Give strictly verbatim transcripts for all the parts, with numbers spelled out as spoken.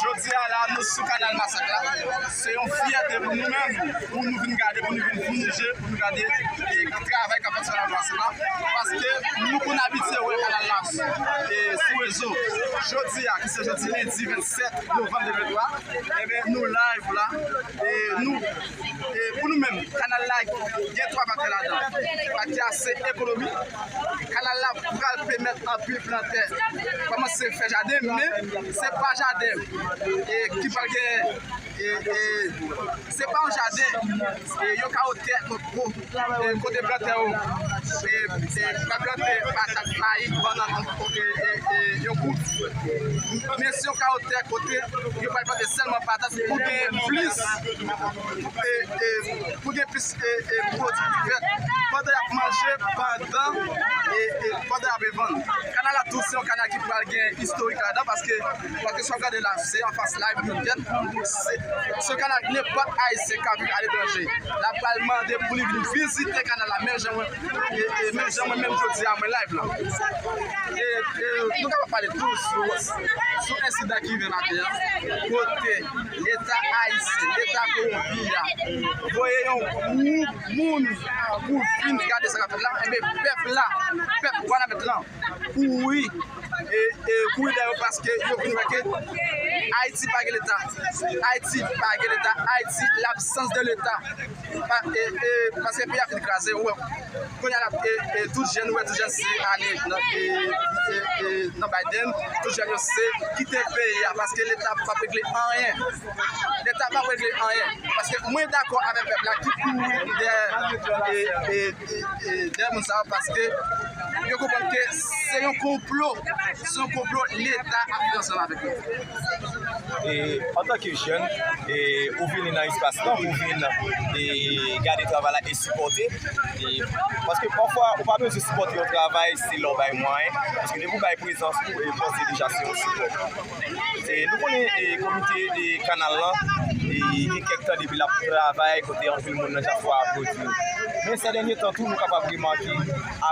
Jodi a la, nou sou Kanal Masak la. Se yon fyète pou nou menm, pou nou vin gade, pou nou vin fouye, pou nou gade, e, travay k ap fèt sou Kanal Masak la. Paske nou konn abitye wè kanal la, e, sou rezo. Jodi a, ki se jodi lendi vennsèt novanm de mil ventwa, enben, nou live la. E nou, e pou nou menm, kanal la gen twa faktè ladan. Faktè a se ekonomi. Kanal la pral pèmèt anpil plantè kòmanse fè jaden, men se pa jaden, e, ki pral gen, e, e, se pa yon jaden, e, yo ka wè tè, e, kote plantè yo, e, e, ka plante patat, mayi, bannann, e, e, e, yon kout. Men se yon ka wè tè kote yo pral plante sèlman patat pou gen plis, e, e, pou gen plis, e, e, pwodui ki fèt pandan y ap manje, pandan, e, e, pandan y ap vann. Kanal la tou, se yon kanal ki pral gen istorik ladan, paske, paske si w ap gade la, se anfas live nou tèt. Se, se yon kanal nenpòt Ayisyen k ap viv aletranje, l ap pral mande pou li vin vizite kanal la, menm jan mwen, e, e, menm jan mwen menm jodi a, mwen live la. E, e, nou kapab pale tou sou, sou ensidan ki rive maten an, kote Leta ayisyen, Leta kowonpi a, voye yon gwoup moun pou vin gade sa k ap fèt la. Enben, pèp la, pèp Wanament lan, kouri, e, e, kouri dèyè yo, paske yo vin wè ke Ayiti pa gen Leta. Ayiti pa gen Leta. Ayiti, labsans de Leta. Pa, e, e, paske peyi a fin kraze, ou wè. Kounye a la, e, e, tout jèn, ou wè, tout jèn se ale nan, e, e, e, nan Biden, tout jèn yo se kite peyi a, paske Leta p ap regle anyen. Leta p ap regle anyen. Paske mwen dakò avèk pèp la ki kouri dèyè, e, e, e, e, dèyè moun sa yo, paske yo konprann ke se yon konplo, se yon konplo Leta ap fè ansanm avèk yo. E, antanke jèn, e, ou vini nan espas lan pou vin, e, gade travay la e sipòte. E, paske pafwa, ou pa bezwen sipòte yon travay, se lè w bay mwayen. Paske depi w bay prezans ou, e, panse deja se yon sipò. E, nou konnen, e, komite, e, kanal lan, e, gen kèk tan depi l ap travay, kote anpil moun nan dyaspora aplodi yo. Men sè dènye tan tou, nou kapab remake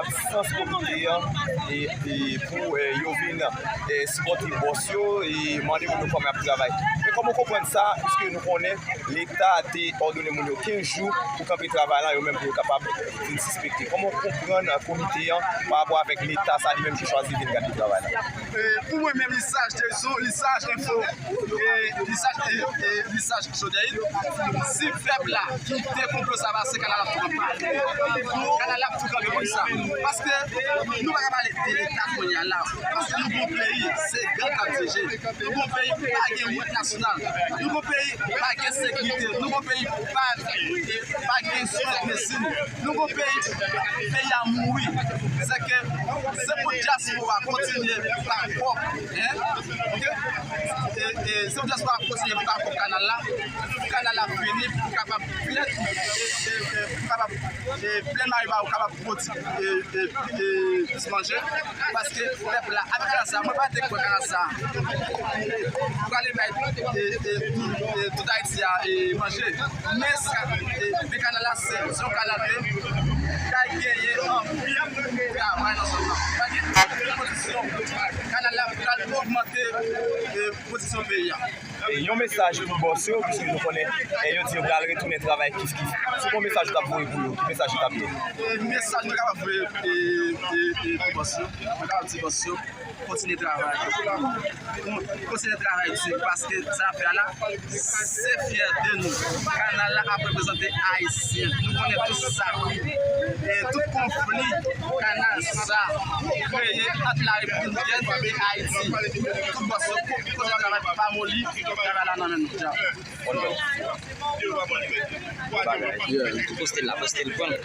absans komite an, e, e, pou, e, yo vin, e, sipòte bòs yo, e, mande moun yo kòman y ap travay. Men kòman w konprann sa, piske nou konnen Leta te òdone moun yo kenz jou pou kanpe travay lan, yo menm pou yo kapab vin sispekte. Kòman w konprann, e, komite an pa rapò avèk Leta sa li menm ki chwazi vin gade travay la? E, pou mwen menm, Lisaj Tezon, Lisaj Enfo, e, Lisaj, e, e, Lisaj Sodèyid, si pèp la kite konplo sa pase, kanal la ap tou kanpe. Kanal la ap tou kanpe pou sa. Paske nou pa ka pale de Leta kounye a la. Paske nou gon peyi, se gang k ap dirije. Nou gon peyi, pa gen wout nasyonal. Nou gon peyi, pa gen sekirite. Nou gon peyi, pa, e, pa gen swen medsin. Nou gon peyi, peyi a mouri. Se ke se pou dyaspora kontinye ba kòb, en, oke? E, e, se pou dyaspora kontinye ba kòb kanal la, pou kanal la fini, pou kapab plen, e, e, e, pou kapab, e, plen Maribawou kapab pwodui, e, e, e, plis manje. Paske pèp la, avèk kanal sa, mwen pa te kwè kanal sa prale bay, e, e, tout, e, tout Ayiti a, e, manje. Men sa, e, men kanal la se, se yon kanal ke kay genyen anpil travay nan zòn nan. Kay gen anpil pwodiksyon. Kanal la pral ogmante, e, pwodiksyon peyi a. E, yon mesaj pou bòs yo, piske nou konnen, e, yo di yo pral retounen travay kif kif. Se yon mesaj ou t ap voye pou yo, ki mesaj ou t ap di? E, mesaj mwen kapab voye, e, e, e, pou bòs yo, mwen kapab di bòs yo, kontinye travay. Kontinye travay di, paske sa n ap fè a la, se fyète nou. Kanal la ap reprezante Ayisyen. Nou konnen tout sa, e, tout konfli kanal sa kreye ant Larepiblik Dominikèn e Ayiti. Tout bòs yo, kontinye travay, pa moli, travay la nan men nou. Dja. Yeah, poste l la, poste l, pran l.